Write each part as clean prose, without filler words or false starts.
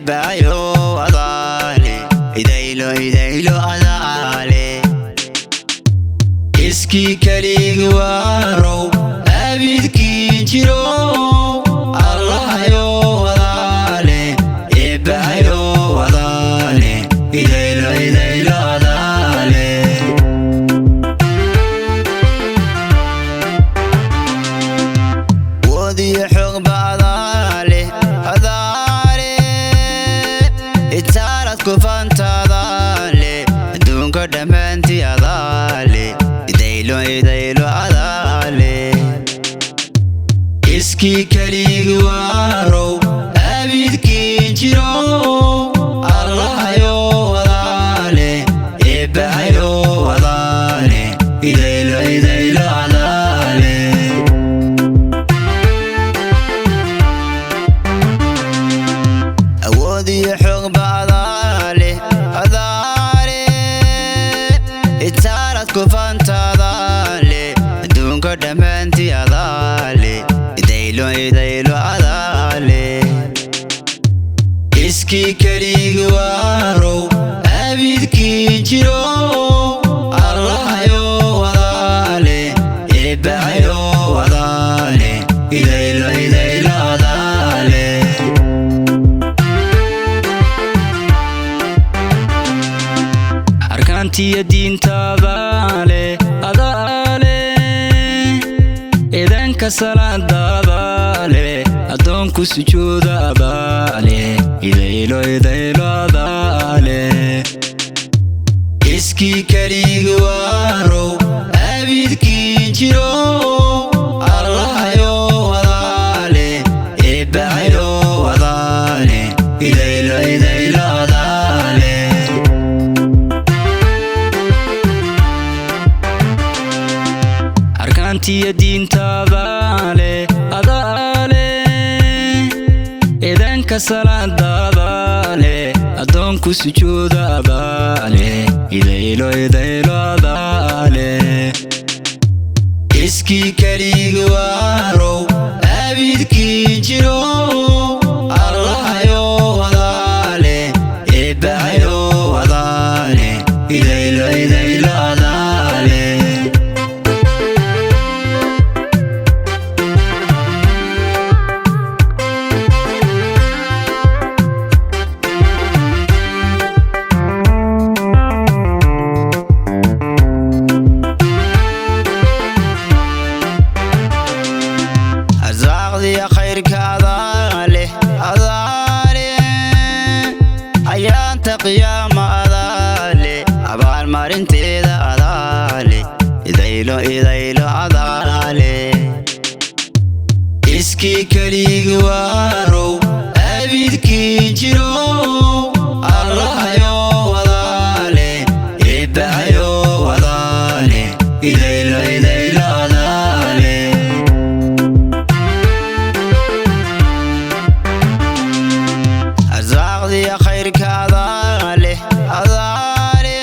Eebbahayo adaale, idaylo idaylo adaale. Iskii keligi waarow, abidkii jiro, Allahayo adaale, Eebbahayo adaale, idaylo idaylo adaale. Wadiyo xoogba adaale, adaale, itaalad kufantaadaale, adduunka dhammaantii adaale, idaylo idaylo adaale. Iskii keligi waarow, abidkii jiro, Allahayo adaale, Eebbahayo adaale, idaylo idaylo adaale. Awoodiyo xoogba adaale, adaale, itaalad kufantaadaale, adduunka dhammaantii adaale, idaylo idaylo adaale. Iskii keligi waarow, abidkii jiro, Allahayo adaale, Eebbahayo adaale, idaylo idaylo adaale. Arkaantiyo diintaadaale, adaale, idanka salaadaadaale, addoonku sujuuda adaale, idaylo idaylo adaale. Iskii keligi waarow, abidkii jiro, Allahayo adaale, Eebbahayo adaale, idaylo idaylo adaale. Arkaantiyo diintaadaale, adaale, idanka salaadaadaale, addoonku sujuuda adaale, idaylo idaylo adaale. Iskii keligi waarow, abidkii jiro, Allahayo adaale, Eebbahayo adaale, idaylo idaylo adaale. Arsaaqdiya khayrka adaale, adaale, ayaanta qiyaama adaale, abaalmarinteeda adaale, idaylo idaylo adaale. Iskii keligi waarow, abidkii jiro, Allahayo adaale, Eebbahayo adaale, idaylo idaylo adaale. Arsaaqdiya khayrka adaale, adaale,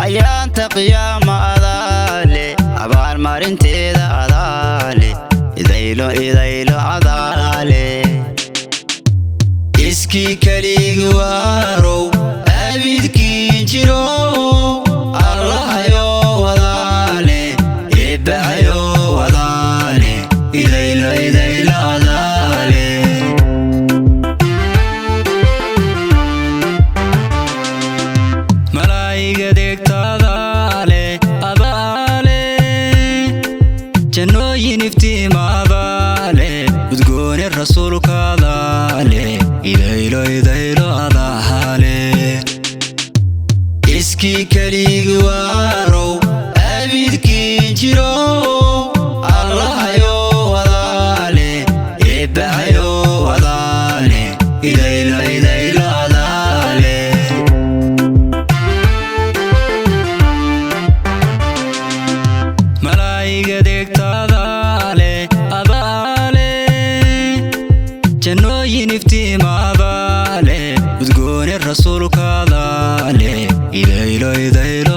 ayaanta qiyaama adaale, abaalmarinteeda adaale, idaylo idaylo adaale. Iskii keligi waarow, abidkii jiro, Allahayo adaale, Eebbahayo adaale, idaylo idaylo adaale. Malaa'iga deegtaadaale, adaale, jannooyin iftiimaadaale, udgoone rasuulkaadaale, idaylo idaylo adaale. Iskii keligi waarow, abidkii jiro, Allahayo adaale, Eebbahayo adaale, idaylo idaylo adaale. Malaa'iga deegtaadaale, adaale, jannooyin iftiimaadaale, udgoone rasuulkaadaale, idaylo idaylo.